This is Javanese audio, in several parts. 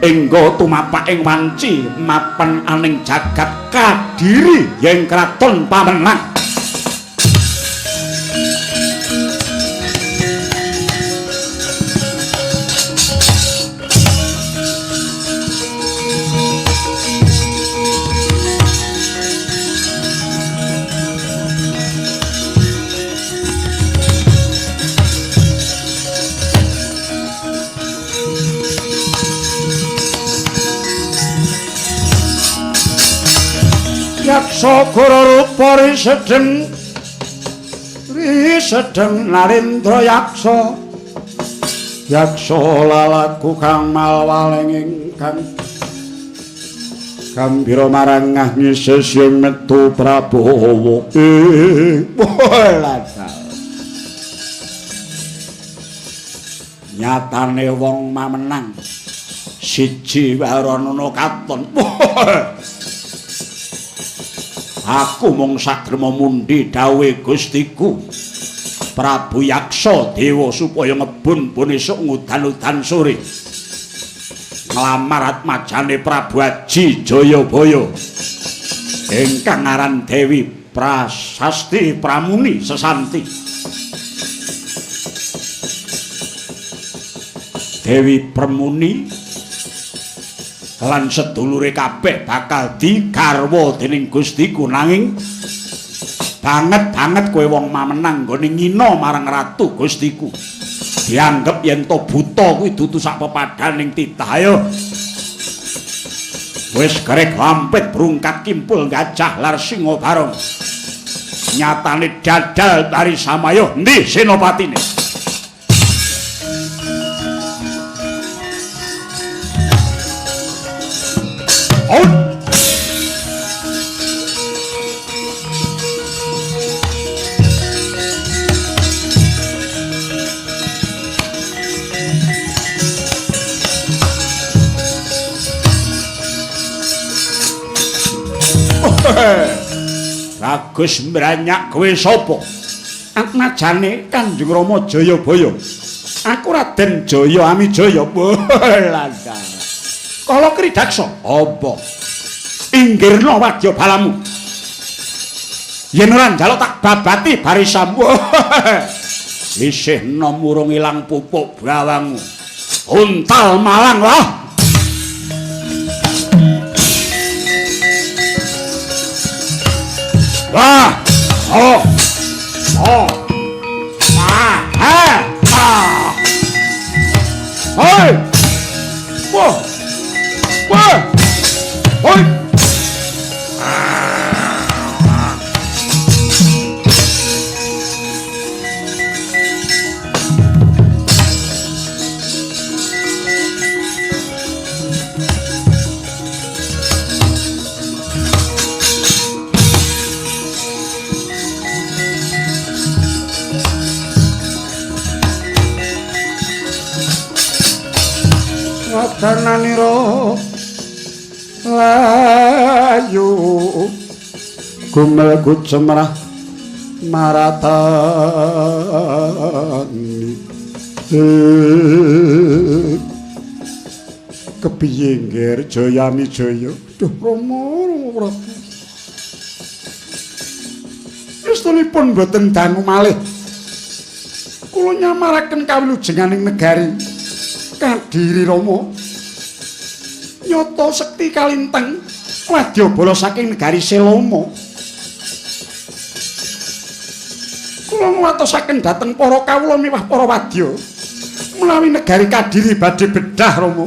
Engga tumapak ing wanci mapan aning jagat Kadiri yen kraton Pamenang. Yaksa goro rupa risedeng risedeng Narendra Yaksa Yaksa lalaku kang malwaleng ingkang gambira marang ngisih sing metu Prabowo. Nyatane wong mamenang siji warono katon. Aku mung sagrema mundi dawuhe Gustiku Prabu Yaksa Dewa supaya ngebun-bun esuk ngudan-udan sore nglamar atmajane Prabu Aji Jayabaya ingkang aran Dewi Prasasti Pramuni Sesanti. Dewi Pramuni lan sedulure kabeh bakal digarwa dening Gustiku, nanging banget-banget kowe wong mamenang nggone ngina marang ratu Gustiku. Dianggep yen to buta kuwi dudu sak pepadaning titah. Ayo wis gerek lampit brungkat kimpul gajah lar singa barong. Nyatane dadal tari samayo endi senopatine? Bagus mbranyak kowe sapa? Atmajane Kanjeng Rama Jayabaya. Aku Raden Jaya Amijaya. Landar. Kala Kridaksa, apa? Inggirna wadya balamu. Yen ora njaluk tak babati barisamu. Isih enom urung ilang pupuk bawangmu. Untal malang lah. Wah, oh, oh, ah, ah, ah, hoi, wah, wah, hoi. Wadananira layu gumel gucemrah maratani. Kepiye nggir Jayamijaya? Duh Rama, Rama Prabu. Estunipun boten dangu malih. Kula nyamaraken kawilujenganing negari Kadiri Rama. Nyata sekti kalintang wadyabala saking negari Seloma. Kula ngwatosaken dhateng para kawula miwah para wadya menawi negari Kadiri badhe bedah Rama.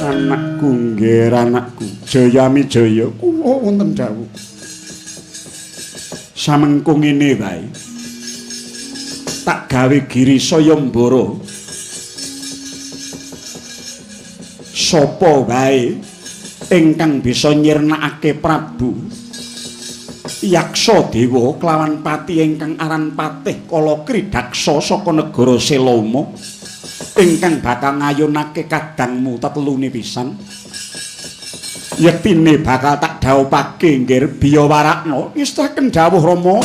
Anakku nggih, anakku Jayamijaya, kula wonten dawuh. Samengko ngene wae. Tak gawe giri sayembara. Sapa wae ingkang bisa nyirnakake Prabu Yaksa Dewa kelawan pati ingkang aran Patih Kala Kridaksa saka negara Seloma ingkang bakal ngayunake kadangmu tetelune pisan. Yektine bakal tak dhawupake nggir biya warakna. Ngestaken dawuh Rama.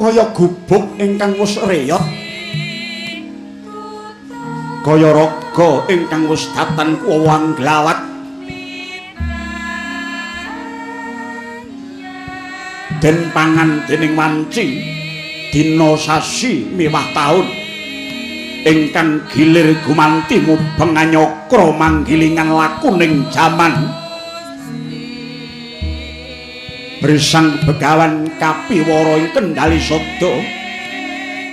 Kaya gubuk ingkang wis reyot, kaya raga ingkang wis datan kuwang glawat, den pangan dening wanci dina sasi miwah taun ingkang gilir gumanti mubeng anyakra manggilingan lakuning jaman. Brisang begawan kapiwara ing kendali sada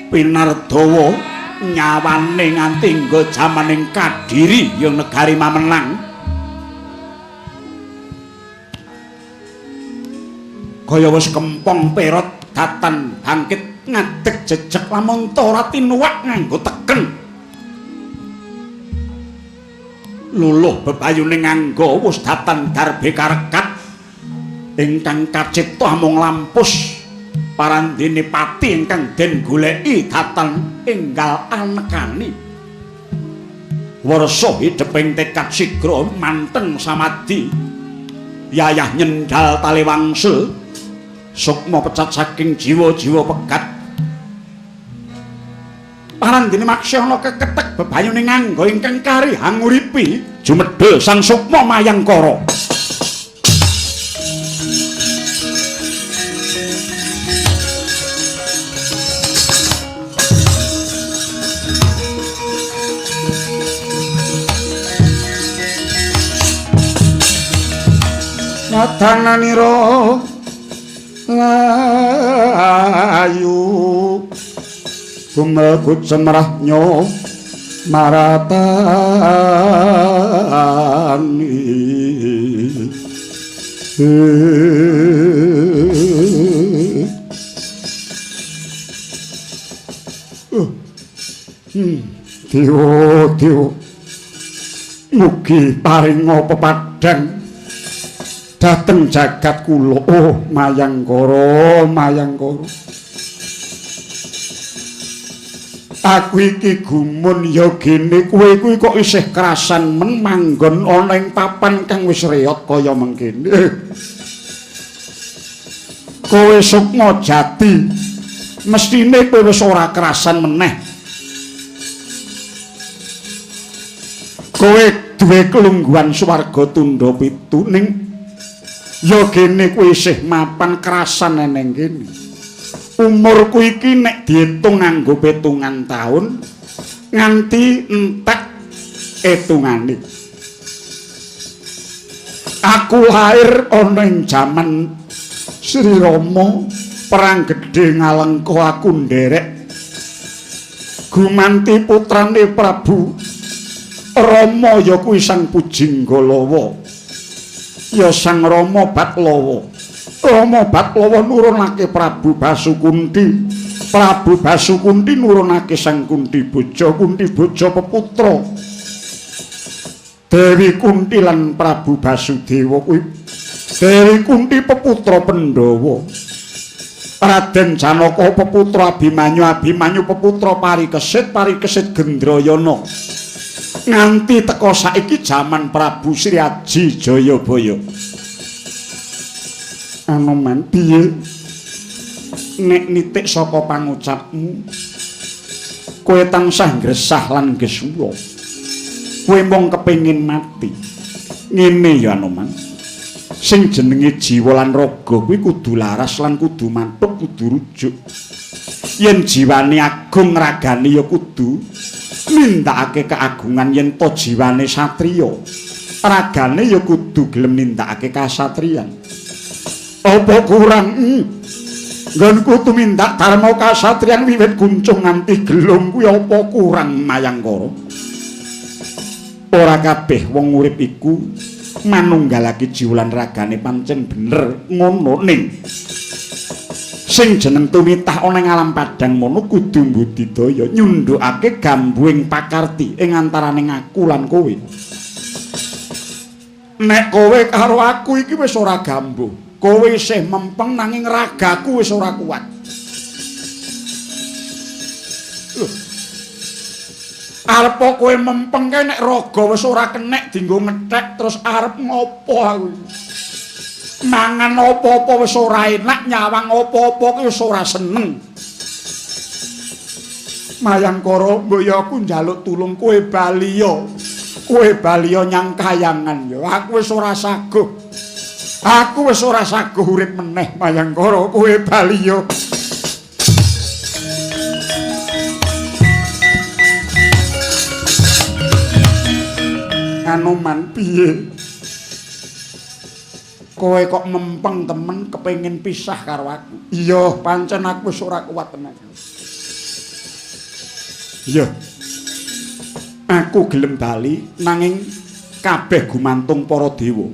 pinardawa nyawane nganti nggo jamaning Kadiri ya negari mamenang. Kaya wis kempong perot datan bangkit ngadeg jejeg lamun ora tinuwak nganggo teken. Luluh bebayune nganggo wis datan darbe karekat ingkang kacipta amung lampus parandene pati ingkang den goleki datan enggal anekani. Wersa hideping tekad sigra manteng samadi yayah nyendal taliwangsul sukma pecat saking jiwa-jiwa pegat. Parandene maksana keketek bebayune nganggo ingkang kari hanguripi jumedhul sang sukma mayangkara. Matananira layu gumel cemrahnyo maratani. Dewa dewa mugi paringa pepadang dhateng jagat kula. Oh Mayangkara, Mayangkara, aku iki gumun ya gene kowe kuwi kok isih krasan men manggon ana ing papan kang wis reyot kaya mengkene. Kowe sukma jati mestine kowe wis ora krasan meneh. Kowe duwe kelungguhan swarga tundha pitu ning ya gene kowe isih mapan krasan eneng kene. Umurku iki nek diitung nganggo pitungan taun nganti entek etungane. Aku lahir ana ing jaman Sri Rama, perang gedhe ngalengka aku nderek gumanti putrane Prabu Rama ya kuwi Sang Pujinggalawa. Ya Sang Rama Batlawa. Rama Batlawa nurunake Prabu Basukunti. Prabu Basukunti nurunake Sang Kunti Boja, Kunti Boja peputra Dewi Kunti lan Prabu Basudewa kuwi Dewi Kunti peputra Pandhawa. Raden Janaka peputra Abimanyu, Abimanyu peputra Parikesit, Parikesit Gendrayana. Nganti teka saiki jaman Prabu Sri Aji Jayabaya. Anoman piye nek nitik saka pangucapmu kowe tansah ngresah lan gesula. Kowe mung kepengin mati. Ngene ya Anoman, sing jenenge jiwa lan raga kuwi kudu laras lan kudu mantuk, kudu rujuk. Yen jiwane agung ragane ya kudu nindakake keagungan, yen to jiwane satriya ragane ya kudu gelem nindakake kasatriyan. Apa kurang nggonku tumindak dharma kasatriyan wiwit kuncung nganti gelung kuwi apa kurang Mayangkara? Ora kabeh wong urip iku manunggalake jiwa lan ragane pancen bener ngono, ning Sing jeneng tumitah ana ing alam padang mono kudu mbudidaya nyundhukake gambuing pakarti ing antaraning aku lan kowe. Nek kowe karo aku iki wis ora gambuh, kowe isih mempeng nanging ragaku wis ora kuat. Lho. Arep kowe mempeng kae nek raga wis ora kenek dienggo ngethek terus arep ngopo aku? Mangan apa-apa wis ora enak, nyawang apa-apa ki wis ora seneng. Mayangkara mbok ya aku njaluk tulung kowe baliya. Kowe baliya nyang kayangan ya. Aku wis ora saguh. Aku wis ora saguh urip meneh Mayangkara, kowe baliya. Anoman piye? Kowe kok mempeng temen kepengin pisah karo aku? Iya, pancen aku wis ora kuat tenan. Iya. Aku gelem bali nanging kabeh gumantung para dewa.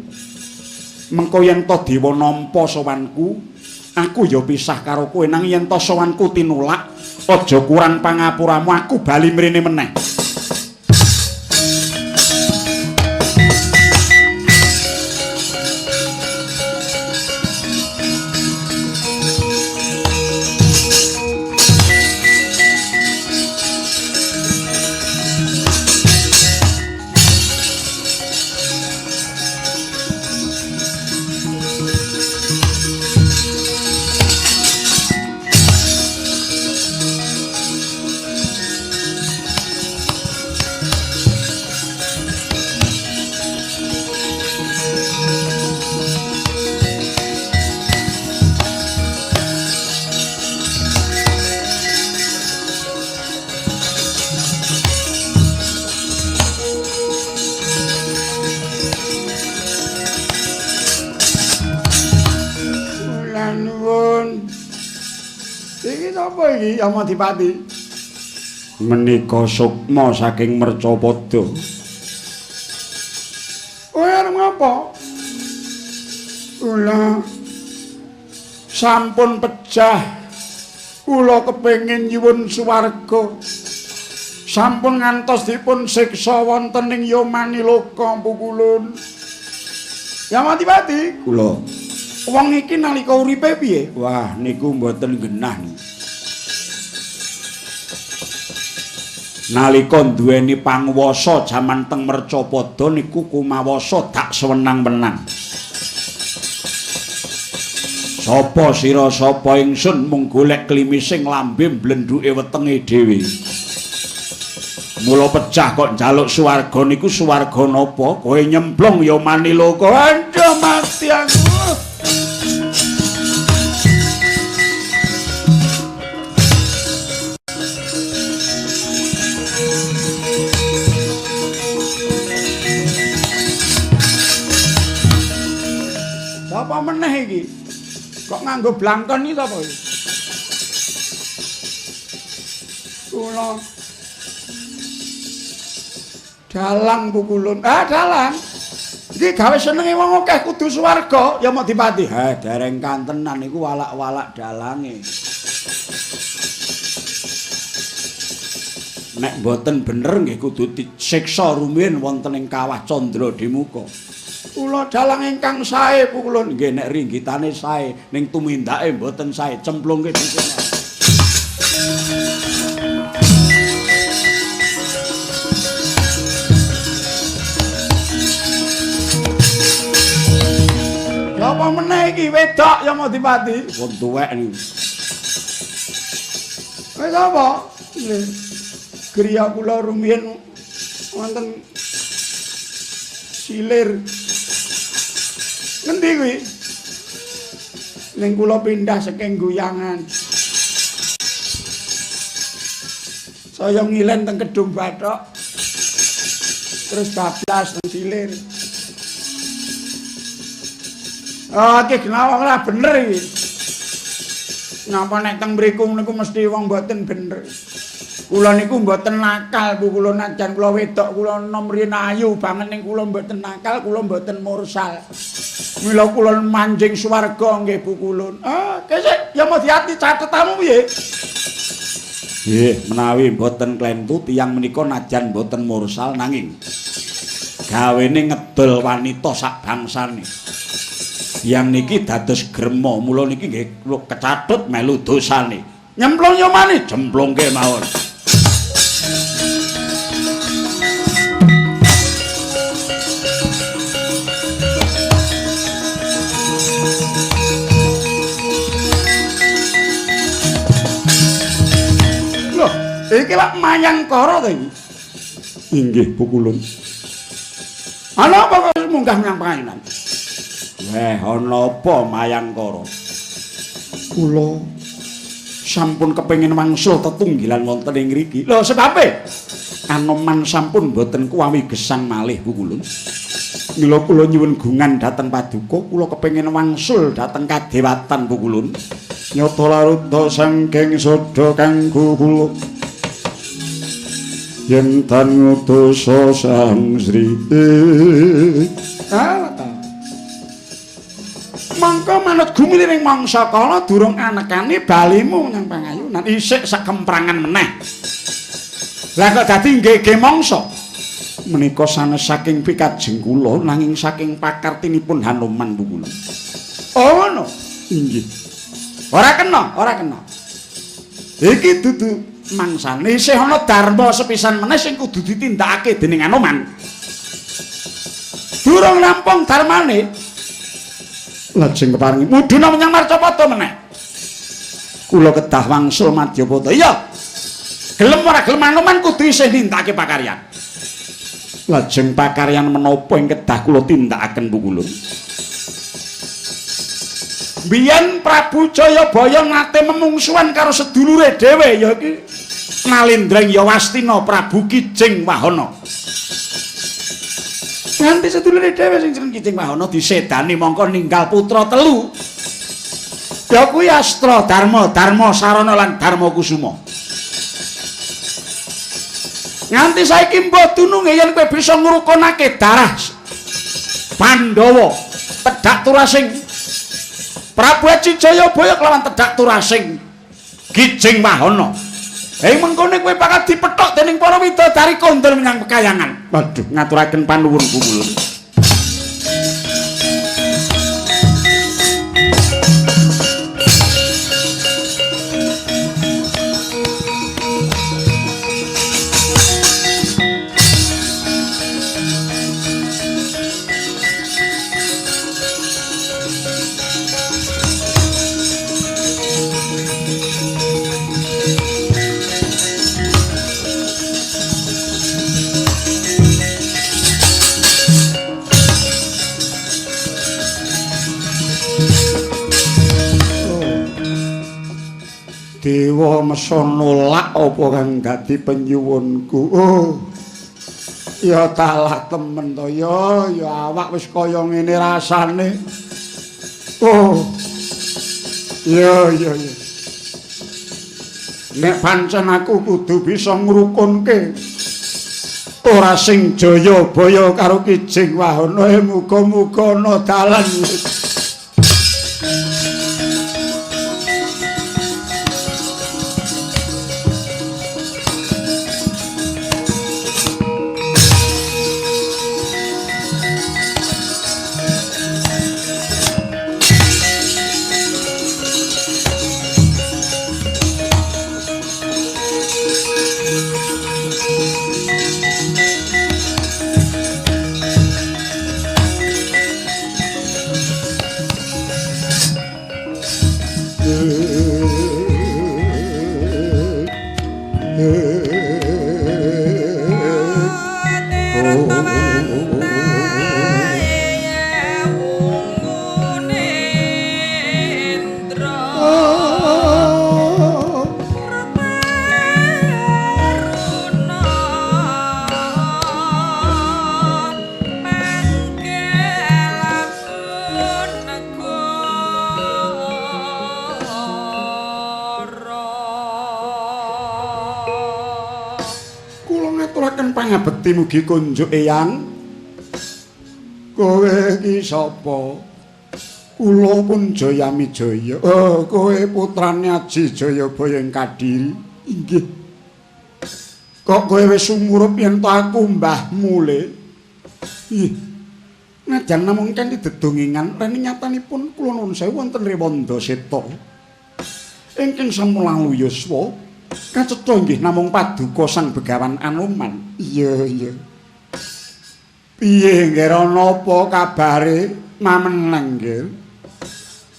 Mengko yen to dewa nampa sowanku, aku ya pisah karo kowe, nanging yen to sowanku tinulak, aja kurang pangapuramu, aku bali mrene meneh. Iki Yamadipati menika sukma saking Mercapada. Kowe arep ngapa? Kula sampun pejah. Kula kepengin nyuwun swarga. Sampun ngantos dipun siksa wonten ing Yamaniloka pukulun. Yamadipati, kula. Wong iki nalika uripe piye? Wah, niku mboten genah. Nalika duweni panguwasa jaman teng Mercapada niku kumawasa dak sewenang-wenang. Sapa sira sapa ingsun mung golek klimising lambe mblendhuke wetenge dhewe. Mula pecah kok njaluk swarga niku swarga napa? Kowe nyemplung ya Maniloka. Aduh mati aku. Sapa meneh iki? Kok nganggo blangkon iki sapa iki? Kula dalang pukulun. Ah, dalang. Iki gawe senenge wong akeh kudu swarga ya Yamadipati. Ha, dereng kantenan iku walak-walak dalange. Nek mboten bener nggih kudu disiksa rumiyin wonten ing kawah Candra Dimuka. Kula dalang ingkang sae pukulun. Nggih nek ringgitane sae, ning tumindake mboten sae, cemplungke dhisik. Apa meneh iki wedok Yamadipati? Wong tuwek niku. Wis apa? Nggih. Griya kula rumiyin wonten silir. Ngendi kuwi? Ning kula pindah saking Guyangan. Saya ngilen teng Kedung Bathok. Terus bablas teng silir. Ah, iki genah ora bener iki. Napa nek teng mriku niku mesti wong mboten bener. Kula niku mboten nakal, Bu. Kula najan kula wedok kula nom riyen ayu banget ning kula mboten nakal, kula mboten mursal. Mila kula manjing swarga nggih Bu Kulun. Ah, kesik ya mau diati catetamu piye? Nggih, menawi mboten klentu tiyang menika najan mboten mursal nanging gawene ngedol wanita sak bangsane. Tiyang niki dados grema, mula niki nggih kecatut melu dosane. Nyemplung yo maneh, jemplungke mawon. Loh, iki lak Mayangkara to iki? Inggih, Bu Kulun. Ana apa kok munggah menyang pangayunan? Weh, ana apa Mayangkara? Kula sampun kepengin wangsul tetunggilan wonten ing ngriki. Lho, sebabe? Anoman sampun mboten kuwawi gesang malih, Bu Kulun. Mila kula nyuwun gungan dhateng paduka, kula kepengin wangsul dhateng kadewatan, Bu Kulun. Nyata laruta saking sada kanggo kula. Yen tan ngutus Sang Sri. Ah, ta. Mangka manut gumilir ing mangsa kala durung anekane balimu menyang pangayunan isik sakemprangan meneh. Lah kok dadi nggege mangsa? Menika sanes saking pikajeng kula nanging saking pakartinipun Hanuman Bu Kulun. Oh ngono. Inggih. Ora kena, ora kena. Iki dudu mangsane isih ana dharma sepisan meneh sing kudu ditindakake dening Hanuman. Durung rampung dharmane. Lajeng keparengi mudhuna menyang Marcapada meneh. Kula kedah wangsul Madyapada. Iya. Gelem ora gelem Hanuman kudu isih nindakake pakaryan. Lajeng pakaryan menapa ing kedah kula tindakaken Bu Kulun? Biyen Prabu Jayabaya nate memungsuhan karo sedulure dhewe ya iki Nalendra Yawastina Prabu Kijing Wahana. Nganti sedulure dhewe sing jeneng Kijing Wahana disedani mongko ninggal putra telu. Ya kuwi Astra Dharma, Dharma Sarana lan Dharma Kusuma. Nganti saiki mbah dununge yen kowe bisa ngrukunake darah Pandhawa tedhak turasing Prabu Aji Jayabaya kelawan tedhak turasing Kijing Wahana. Ing mengkone kowe bakal dipethok dening para widodari kondol menyang pekayangan. Waduh, ngaturaken panuwun Bu Kulun. Dewa mesa nolak apa kang dadi penyuwunku. Oh. Ya talah temen to ya, ya awak wis kaya ngene rasane. Oh. Ya ya ya. Nek pancen aku kudu bisa ngrukunke ora sing Jayabaya karo Kijing Wahana, muga-muga ana dalan. Ngaturaken pangabekti mugi kunjuk Eyang. Kowe iki sapa? Kula pun Jayamijaya. Oh, kowe putrane Aji Jayabaya ing Kadiri. Inggih. Kok kowe wis sumurup yen to aku mbahmu le? Ih. Najan namung kanthi dedongengan rene nyatanipun kula nuwun sewu wonten Rewanda Seta. Ingkang sampun lalu yuswa kacetha inggih namung paduka Sang Begawan Anoman. Iya, iya. Piye nggih ana apa kabare mameneng nggih?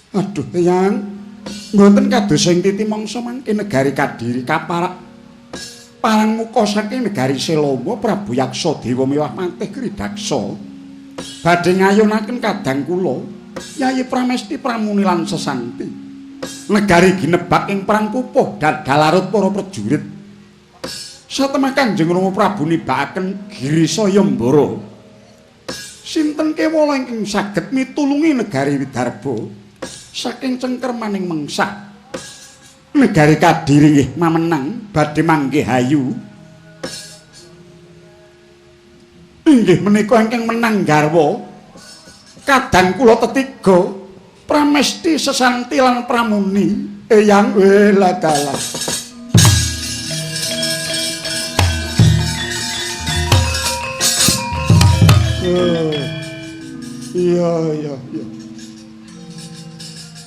Aduh, Eyang, mboten kados ing titi mangsa mangke negari Kadiri kaparak parang muka saking negari Selama Prabu Yaksa Dewa miwah mantih Kridaksa badhe ngayunaken kadang kula Yayi Pramesti Pramuni lan Sesanti. Negari ginebak ing perang pupuh dadalarut para prajurit. Satemah Kanjeng Rama Prabu nibakaken Girisayambara. Sinten kewala ingkang saged mitulungi negari Widarba saking cengkermaning mengsah. Negari Kadiri nggih mamenang badhe manggih hayu. Inggih menika ingkang menang garwa kadang kula tetiga Pramesti Sesanti lan Pramuni. Eyang weladalah. Oh, iya iya iya.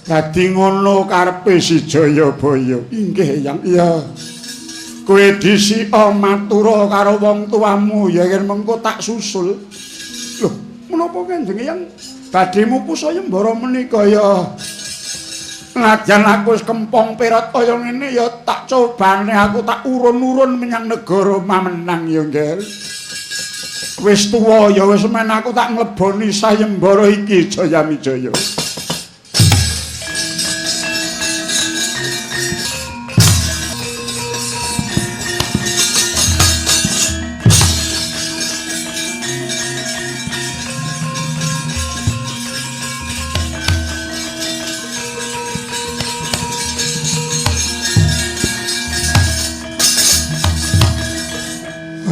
Dadi ngono karepe si Jayabaya. Inggih Eyang. Iya. Kowe dhisika matura karo wong tuamu ya yen mengko tak susul. Lho, menapa Kanjeng Eyang badhe mupu sayembara menika ya? Najan aku wis kempong perat kaya ngene ya tak cobane aku tak urun-urun menyang negara mamenang ya, Nggih. Wis tuwa ya wis men aku tak ngleboni sayembara iki Jayamijaya.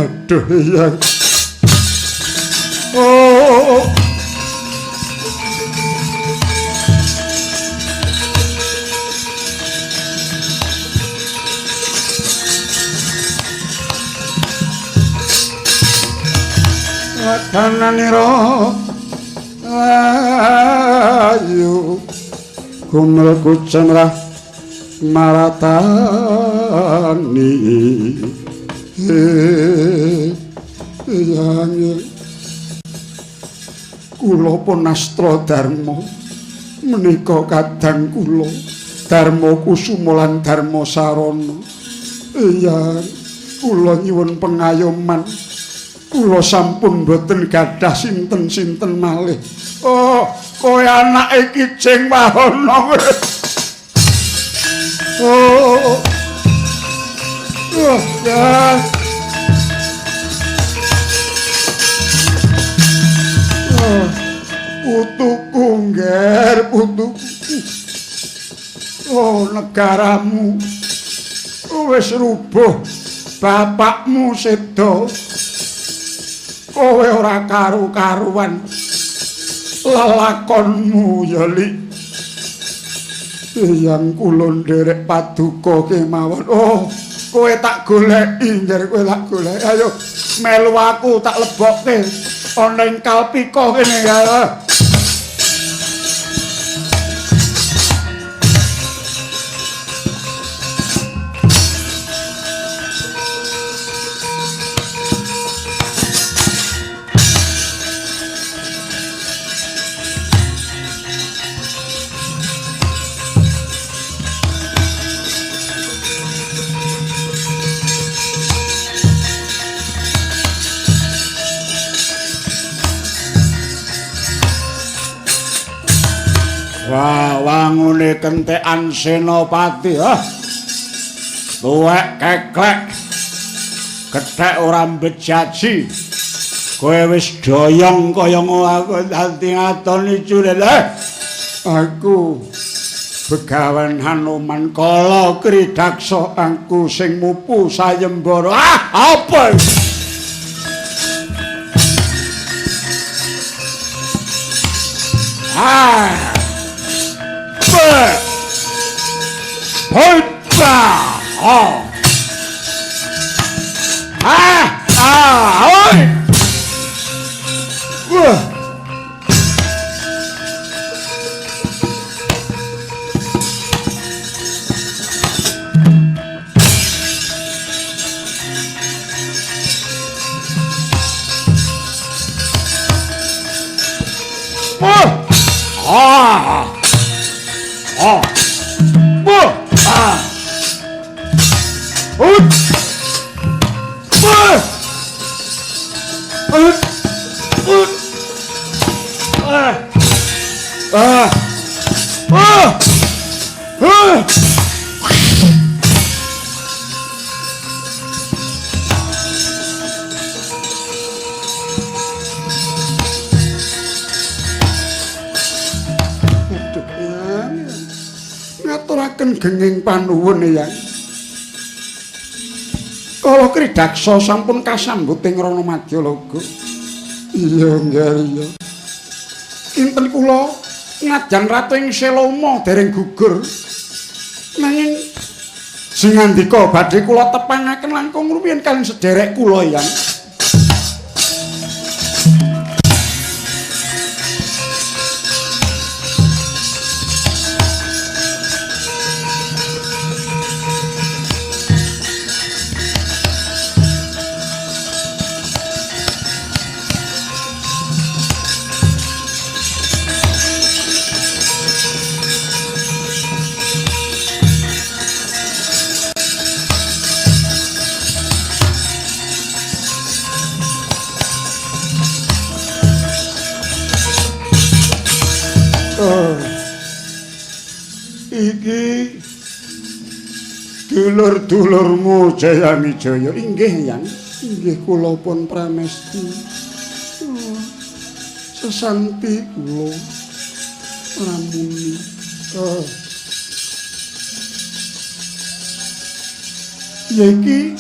Aduh iya. Oh. Wadananira ayu kumel kucemrah maratani. Eyang, kula pun Astra Dharma menika kadang kula Dharma Kusuma lan Dharma Sarana. Eyang, kula nyuwun pengayoman. Kula sampun boten gadah sinten-sinten malih. Oh, kowe anake Kijing Wahana. Oh. Oh, ya. Oh, putuku ngger, putuku. Oh, negaramu wis rubuh, bapakmu seda. Kowe ora karu-karuan lelakonmu ya, Lik. Eyang kula nderek paduka kemawon. Oh, kowe tak goleki, njer kowe tak goleki. Ayo melu aku tak lebokke ana ing Kalpika kene ya. Wah, wangune kentekan Senopati, ah. Tuwek keklek. Gethek ora mbejaji. Kowe wis doyong kaya ngono aku dadi ngatoni culil. Aku Begawan Hanuman Kala Kridaksa aku sing mupu sayembara. Ah, apa? Ha. Ba. Ba. Ha. Ha. Ah, oi. Wah. Ah! Ah! Wah! Ah! Ut! Wah! Ut! Ut! Ah! Ah! Ah! Ah! Ngaturaken genging panuwun Eyang. Kala Kridaksa sampun kasambut ing Rana Madyalaga. Iya, nggih, iya. Kinten kula ngajan ratu ing Seloma dereng gugur. Nanging sing ngandika badhe kula tepangaken langkung rumiyin kaliyan sederek kula Eyang. Iki dulur-dulurmu Jayawijaya. Inggih Yang, inggih kula pun pramesti. Oh, sesanti kula pramuni. Oh. Ya iki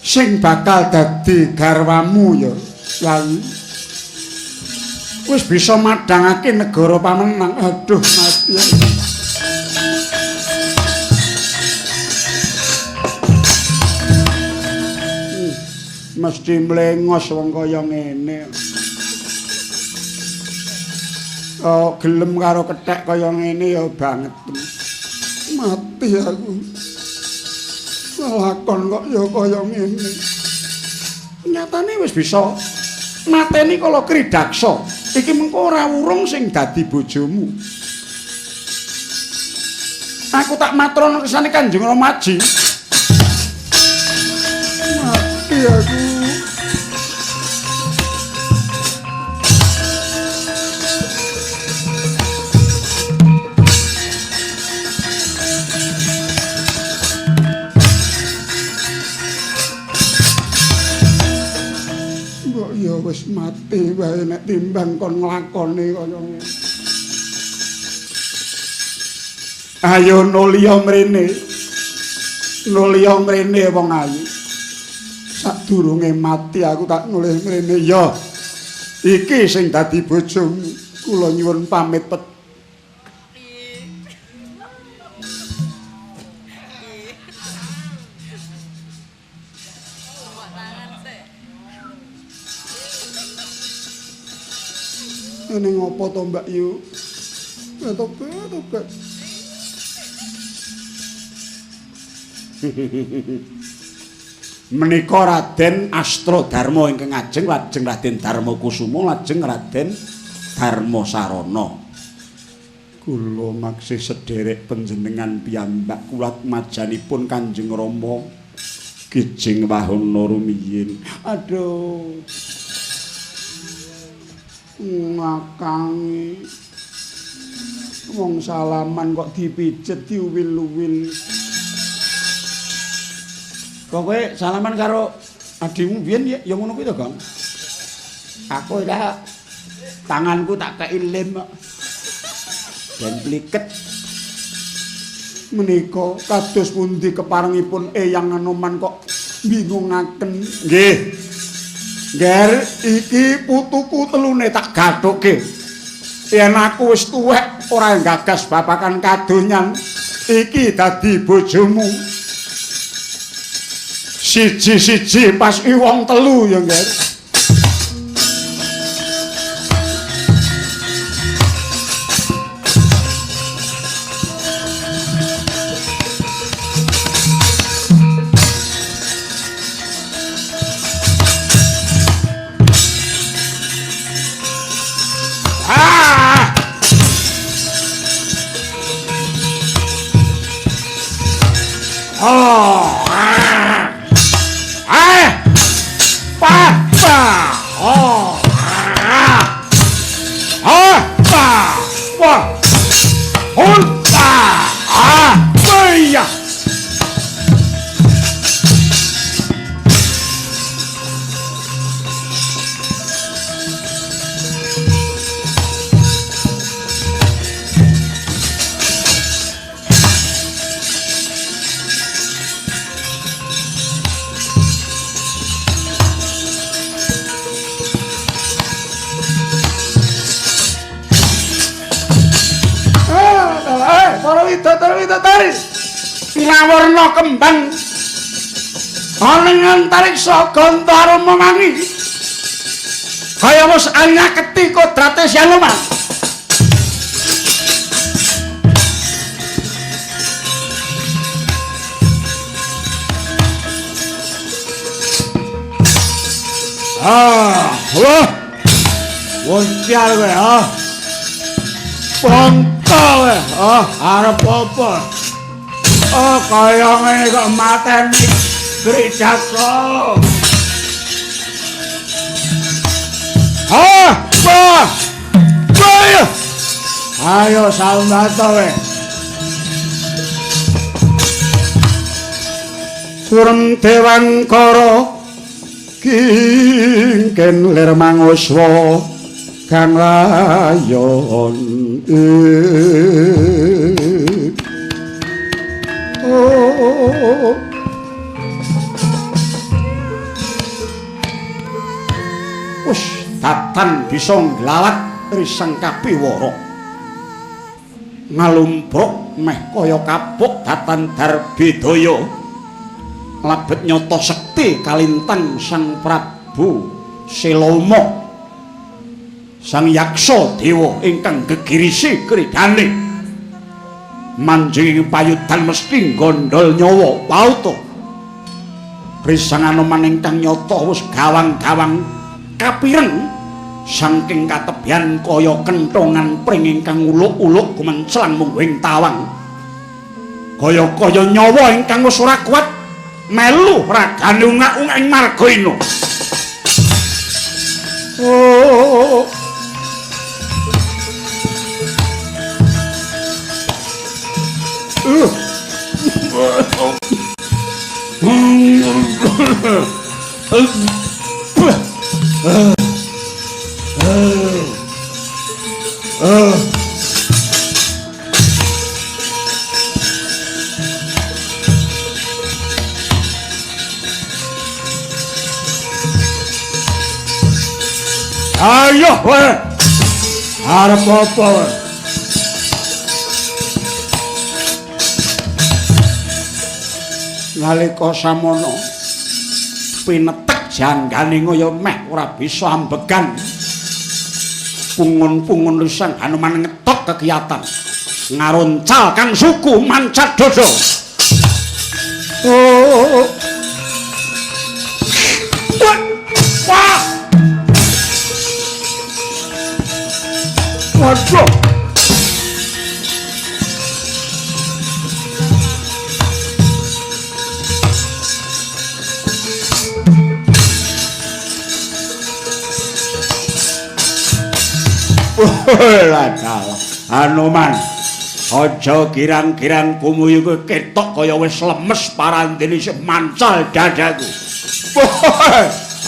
sing bakal dadi garwamu ya, Yayi. Wis bisa madhangake negara pamenang. Aduh, mati. Mesti mlengos wong kaya ngene. Oh, gelem karo kethek kaya ngene ya banget. Mati aku. Lakon kok ya kaya ngene. Nyatane wis bisa mateni kala Kridaksa. Iki mengko ora wurung sing dadi bojomu. Aku tak matrono kesane Kanjeng Rama Aji. Mati aku. Mbok ya wis mati wae nek timbang kon nglakoni kaya ngene. Ayo nulya mrene. Nulya mrene wong ayu. Sadurunge mati aku tak nulih mrene ya. Iki sing dadi bojomu. Kula nyuwun pamit pet. Ini ngopo to Mbak Yu? Tobat. Menika Raden Astradharma ingkang ajeng lajeng Raden Darma Kusuma lajeng Raden Darma Sarana. Kula maksih sederek panjenengan piyambak kula majanipun Kanjeng Rama Kijing Wahana rumiyin. Aduh. Ngakangi wong salaman kok dipijet diuwil-uwil. Kok kowe salaman karo adhimu biyen ya ngono kuwi to, Gong? Aku ora, tanganku tak kei lem kok. Ben pliket. Menika kados pundi keparengipun Eyang Anoman kok bingungaken. Nggih. Ngger iki putuku telune tak gathuke. Yen aku wis tuwek ora nggagas babakan kadonyan, iki dadi bojomu. Siji-siji pas wong telu ya, Nger. Pinawarna kembang ana ing antariksa gantara mewangi kaya wis anyaketi kodrate Sinuman. Ah, wah. Wontial kowe, ah. Ponto kowe, ah, arep apa? Oh, kaya ngene kok mateni Grijaka. Ha, wah. Ayo. Ayo sambat kowe. Surem Dewangkara kingken lir manguswa kang layon. Oh. Wis datan bisa nglawat risang kapiwara. Ngalumbruk meh kaya kapuk datan Darbidaya. Lebet nyata sekti kalintang Sang Prabu Seloma. Sang Yaksa Dewa ingkang gegirisi kridane. Manjing payudan mesti gondol nyawa pauta. Risang Anoman ingkang nyata wis gawang-gawang kapireng saking katebian kaya kenthongan pring ingkang uluk-uluk gumenclang mungguing tawang. Kaya-kaya nyawa ingkang wis ora kuat melu ragane ungak-ungak ing marga ino. Oh. Ayo kowe. Arep apa kowe? Nalika samono pinetek janggane kaya meh ora bisa ambegan. Pungun-pungun Sang Hanuman ngetok kekiyatan. Ngaroncal kang suku mancat dodo. Oh. Wah. Waduh. Lah, Hanuman, aja girang-girang kumuyu kowe ketok kaya wis lemes parandene isih mancal dadaku.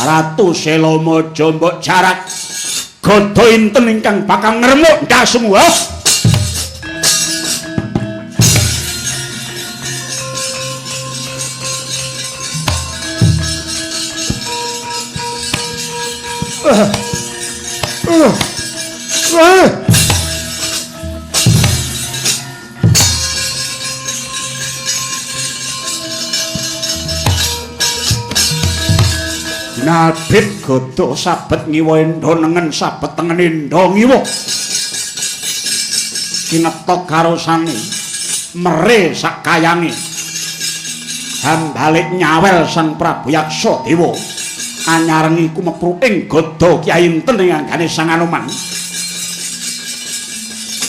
Ratu Seloma aja mbok jarak. Gada inten ingkang bakal ngremuk ndasmu. Nabit gada sabet ngiwa enda nengen sabet tengen enda ngiwa. Kinetok karosane mere sakayange. Hambalik nyawel Sang Prabu Yaksa Dewa anyarengi kumepru ing gada Kyai Inten ing anggane Sang Anoman.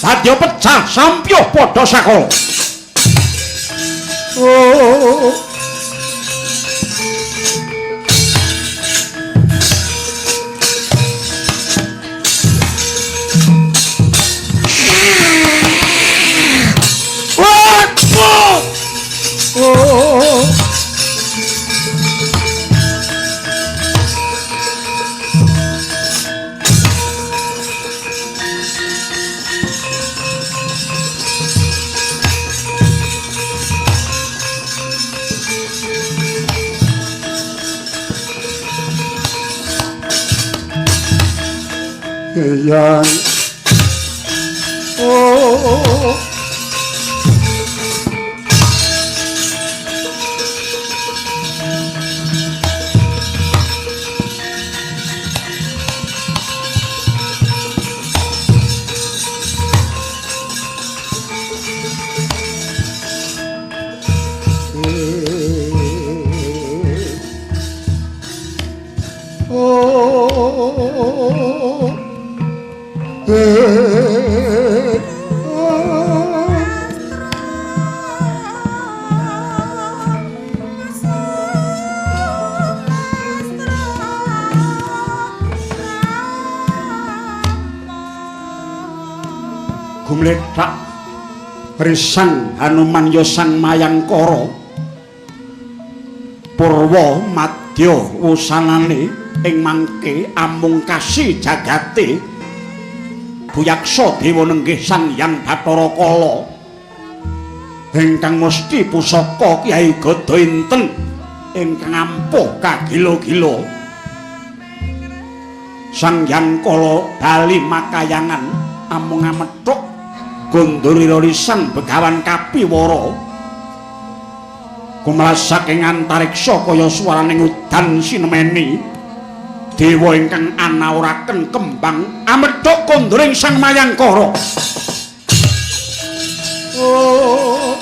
Badya pecah sampyuh padha sakala. Oh. Oh. Eyang. Oh. Gumlethak risang Hanuman ya Sang Mayangkara purwa madya wusanane ing mangke amung kasi jagate Buyaksa Dewa nenggih Sang Hyang Bathara Kala ingkang mesti pusaka Kyai Gada Inten ingkang ampuh kagila-gila. Sang Hyang Kala bali makayangan amung amethuk gondorira risang Begawan Kapiwara kumlas saking antariksa kaya swaraning udan sinemeni dewa ingkang anawuraken kembang amethuk konduring Sang Mayangkara. Oh.